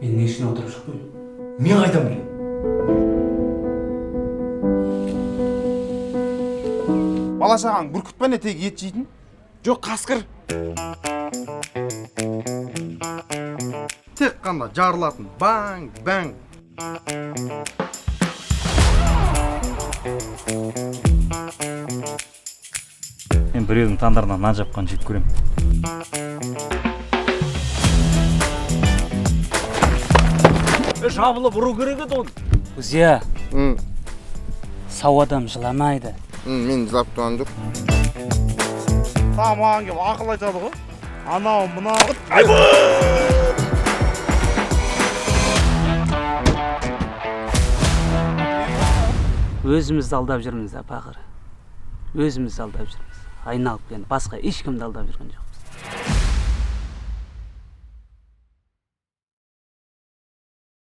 Мен не үшін отырып шықпаймын? Мен қайдан білейін? Бала шағаң бүркіт па, не, тек ет жейтін? Жоқ, қасқыр. Тек қана жарылатын баң баң. Мен біреудің тандырына нан жапқанын жек көремін. Жабылып ұру керек еді оны. Кузя, сау адам жыламайды. Мен жылап тұрған жоқ. Тағы маған келіп ақыл айтады ғой. Анау, мынау. Өзімізді алдап жүрміз да, пақыр. Өзімізді алдап жүрміз. Айналып келгенде басқа ешкімді алдап жүрген жоқпыз.